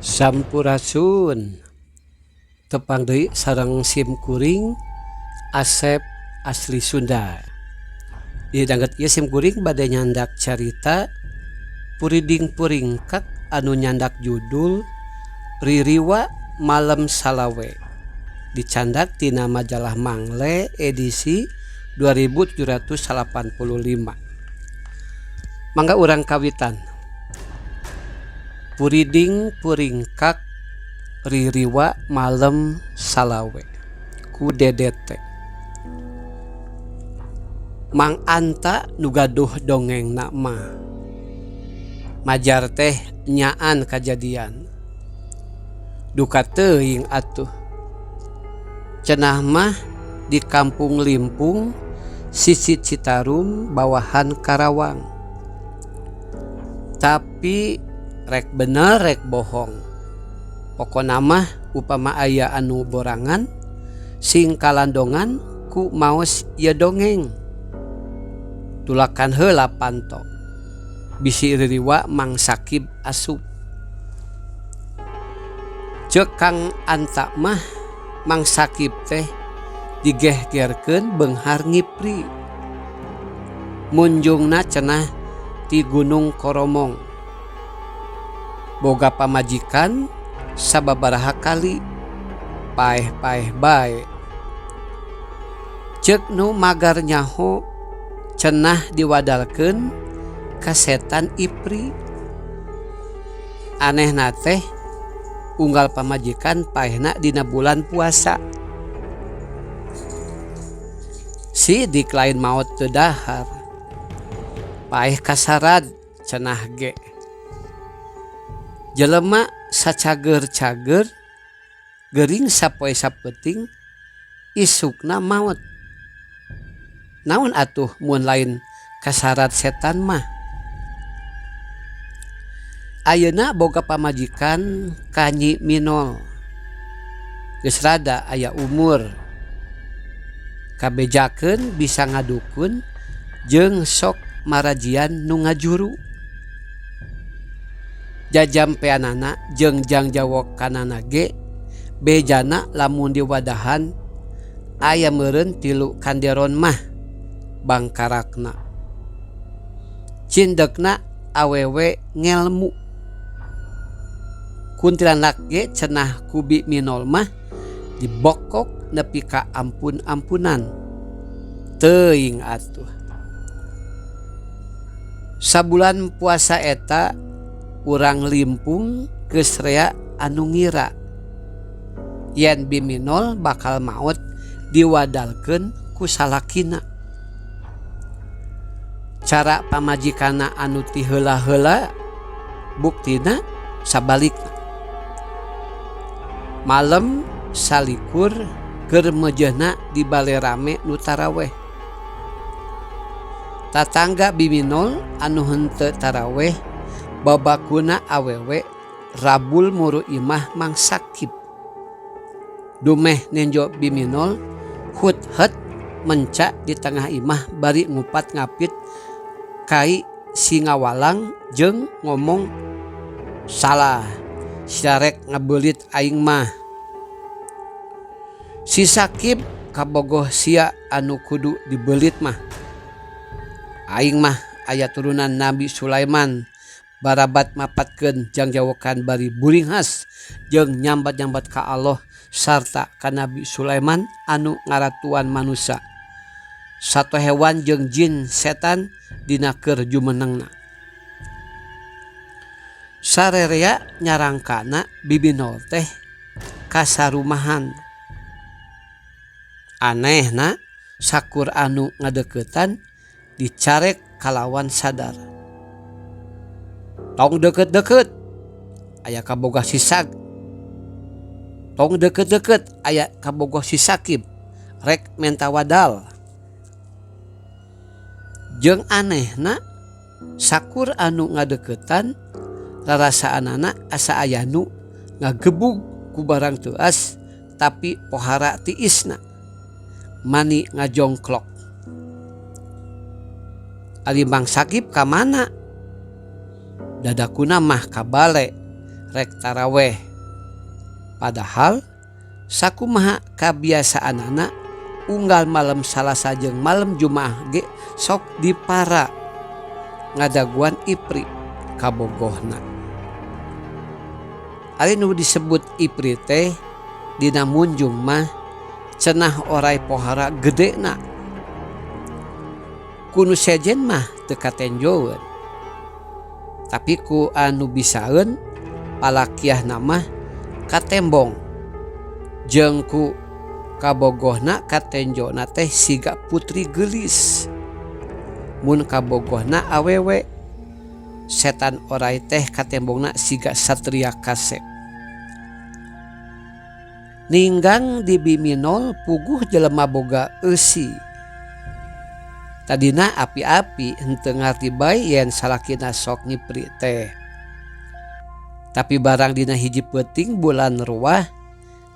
Sampurasun. Tepang deui sareng sim kuring Asep asli Sunda. Di danget ieu sim kuring bade nyandak carita Puriding Puringkak anu nyandak judul Ririwa Malem Salawe dicandak tina majalah Mangle edisi 2785. Mangga urang kawitan. Puriding Puringkak Ririwa Malem Salawe ku Dedete. Mang Anta nu gaduh dongengna mah. Majar teh nyaan kajadian. Duka teuing atuh. Cenah mah di kampung Limpung sisi Citarum bawahan Karawang. Tapi rek bener rek bohong. Pokona mah upama aya anu borangan sing kalandongan ku maos ieu dongeng. Tulakan heula panto. Bisi ririwa Mang Sakib asup. Ceuk Kang Anta mah Mang Sakib teh digehgerkeun beunghar ngipri. Munjungna cenah ti Gunung Koromong. Boga pamajikan sababaraha kali paeh-paeh bae. Ceuk nu magar nyaho cenah diwadalkeun ka setan ipri. Anehna teh unggal pamajikan paehna dina bulan puasa. Sidik lain maot teu dahar. Paeh kasarad cenah ge. Jelema sacager-cager gering sapoe sapeuting isukna maot. Naon atuh mun lain kasarad setan mah. Ayeuna boga pamajikan ka Nyi Minol. Geus rada aya umur. Kabejakeun bisa ngadukun jeung sok marajian nu ngajuru. Jajampeanana jeung jangjawokanana ge bejana lamun diwadahan aya meureun tilu kanderon mah bangkarakna. Cindekna awewe ngelmu. Kuntilanak ge cenah ku Bi Minol mah dibokok nepi ka ampun-ampunan. Teuing atuh. Sabulan puasa eta urang Limpung geus rea anu ngira yen Bi Minol bakal maot diwadalkeun ku salakina. Cara pamajikanna anu ti heula-heula buktina sabalikna. Malem salikur keur meujeuhna di bale rame nu taraweh. Tatangga Bi Minol anu henteu taraweh babakuna awewe rabul muru imah Mang Sakib. Dumeh nenjo Bi Minol hut-het menca di tengah imah bari ngupat ngapit kai singawalang jeung ngomong salah sia rek ngabeulit aing mah. Si Sakib kabogoh sia anu kudu dibeulit mah. Aing mah aya turunan Nabi Sulaiman barabat mapatkeun jangjawokan bari buringhas jeung nyambat-nyambat ka Allah sarta ka Nabi Sulaiman anu ngaratuan manusa sato hewan jeung jin setan dina keur jumenengna. Sarerea nyarangkana Bibinol teh kasarumahan. Anehna sakur anu ngadeuketan dicarek kalawan sadar. Tong deukeut-deukeut aya kaboga si Sag. Tong deukeut-deukeut aya kabogoh si Sakib rek menta wadal. Jeung anehna sakur anu ngadeuketan rarasaanana asa aya nu ngagebug ku barang teuas tapi pohara tiisna mani ngajongklok. Ari Mang Sakib ka mana? Dadakuna mah ka bale Rek taraweh. Padahal sakumaha kabiasaanana unggal malem Salasa jeung malem Jumaah ge sok dipara ngadaguan ipri kabogohna. Ari nu disebut ipri teh dina munjung mah cenah oray pohara gedena. Ku nu sejen mah teu katenjoeun. Tapi ku anu bisaeun palakiahna mah katembong jeung ku kabogohna katenjona teh siga putri geulis. Mun kabogohna awewe setan oray teh katembongna siga satria kasep. Ninggang di Biminol puguh jelema boga eusi. Tadina api-api henteu ngarti bae yen salakina sok ngipri teh. Tapi barang dina hiji peuting bulan ruah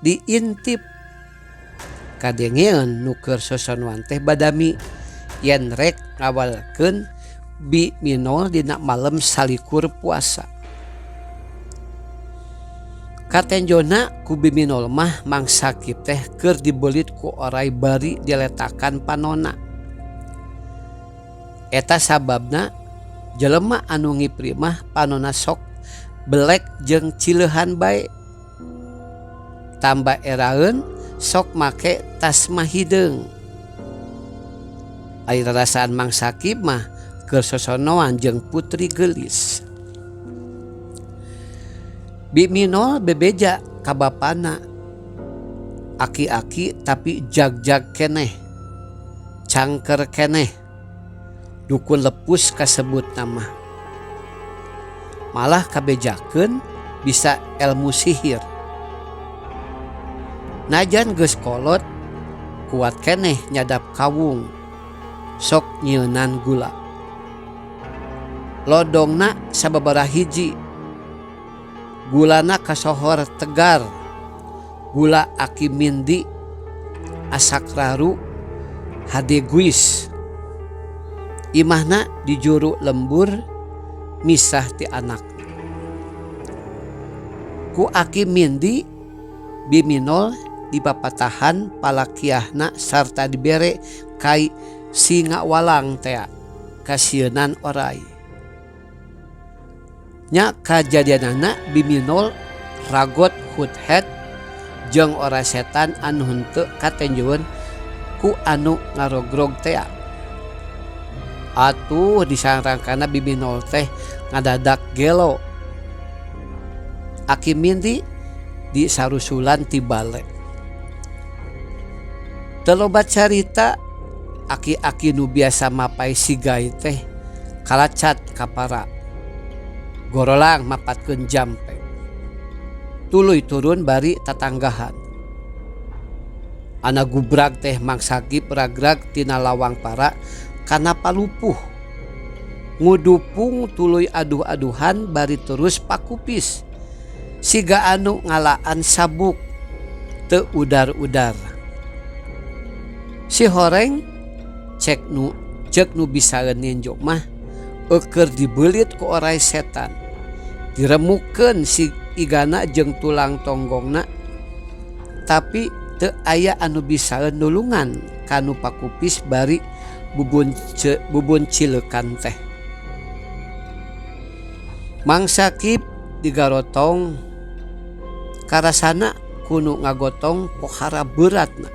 diintip. Kadengeun nu keur sosonoan teh badami yen rek ngawalkeun Bi Minol dina malem salikur puasa. Katenjona ku Biminol mah Mang Sakib teh keur dibeulit ku oray bari diletakan panona. Eta sababna jelema anu ngipri mah panona sok belek jeung cileuhan bae. Tamba eraeun sok make tasma hideung. Ari rarasaan Mang Sakib mah keur sosonoan jeung putri geulis. Bi Minol bebeja ka bapana. Aki-aki tapi jag-jag keneh. Cangker keneh. Dukun lepus kasebutna mah. Malah kabejakeun bisa elmu sihir. Najan geus kolot kuat keneh nyadap kawung. Sok nyieunan gula. Lodongna sababaraha hiji. Gulana kasohor tegar. Gula Aki Mindi, asak raru, hade guis. Imahna di juru lembur misah ti anakna. Ku Aki Mindi Biminol dipapatahan palakiahna sarta dibere kai singa walang tea kasieunan oray. Nya kajadianana Biminol ragot huthet jeung oray setan anu henteu katenjoeun ku anu ngarogrog tea. Atuh disarangkana Biminol teh ngadadak gelo. Aki Mindi disarusulan ti bale. Teu loba carita aki-aki nu biasa mapai sigai teh kalacat ka para. Gorolang mapatkeun jampe. Tuluy turun bari tatanggahan. Ana gubrag teh Mang Sakib ragrag tina lawang para kana palupuh. Ngudupung tuluy aduh-aduhan bari terus pakupis. Siga anu ngalaan sabuk teu udar-udar. Si horeng cek nu cek nu bisaeun ninjo mah eukeur dibeulit ku oray setan. Diremukeun si igana jeung tulang tonggongna tapi teu aya anu bisaeun nulungan ka nu pakupis bari bubun bubun cileukan teh. Mang Sakib digarotong karasana ku nu ngagotong pohara beuratna.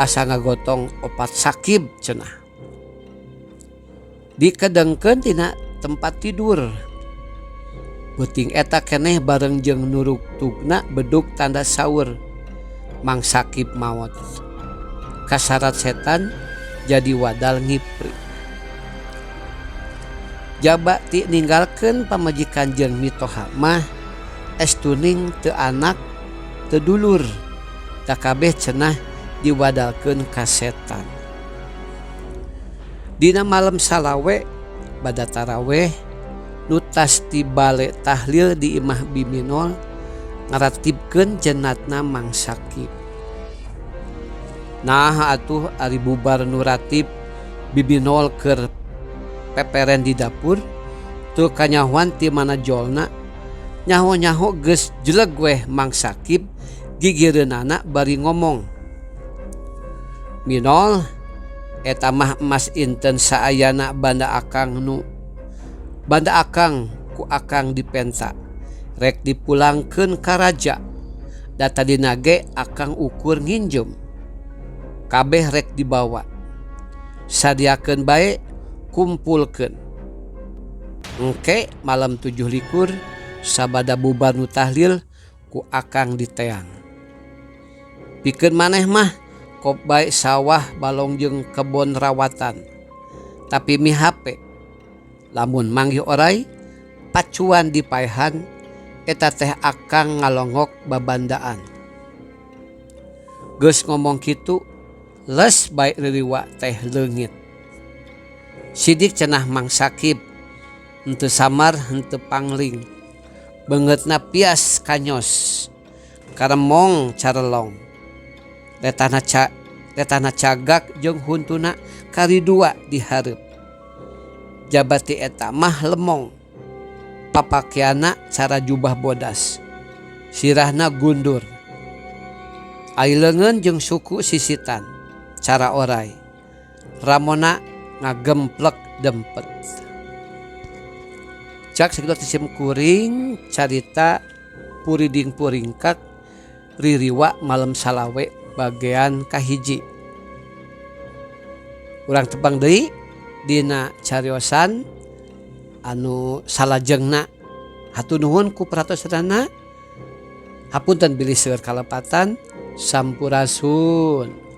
Asa ngagotong opat sakib cenah. Dikedengkeun tina tempat tidur. Peuting eta keneh bareng jeung nurugtugna bedug tanda saur. Mang Sakib maot. Kasarat setan jadi wadal ngipri. Jaba ti ninggalkeun pamajikan jeung mitoha mah estuning teu anak teu dulur. Da kabeh cenah diwadalkeun ka setan. Dina malem salawe bada taraweh nu tas ti bale tahlil di imah Biminol ngaratibkeun jenatna Mang Sakib. Naha atuh ari bubar nu ratib Biminol keur peperen di dapur teu kanyahoan ti mana jolna Nyaho-nyaho geus jeleg weh Mang Sakib gigireunana bari ngomong. Minol eta mah emas inten saayana banda akang nu banda akang ku akang dipenta rek dipulangkeun ka raja da tadina ge akang ukur nginjem kabeh rek dibawa sadiakeun bae kumpulkeun. Engke malam 27 sabada bubar nu tahlil ku akang diteang. Pikeun maneh mah kop bae sawah balong jeung kebon rawatan. Tapi mihape lamun manggih oray pacuan dipaehan eta teh akang ngalongok babandaan. Geus ngomong kitu les bae ririwa teh leungit. Sidik cenah Mang Sakib henteu samar henteu pangling. Beungeutna pias kanyos karemong carelong. Letahna ca letahna cagak jeung huntuna karidua di hareup. Jabati eta mah lemong. Papakeanna cara jubah bodas. Sirahna gundur. Ai leungeun jeung suku sisitan cara oray. Ramona ngagemplek dempet. Cak sakitu ti sim kuring carita Puriding Puringkak Ririwa Malem Salawe bagean kahiji. Urang tepang deui dina cariosan anu salajengna. Hatur nuhun ku perhatosanana. Hapunten bilih seueur kalepatan. Sampurasun.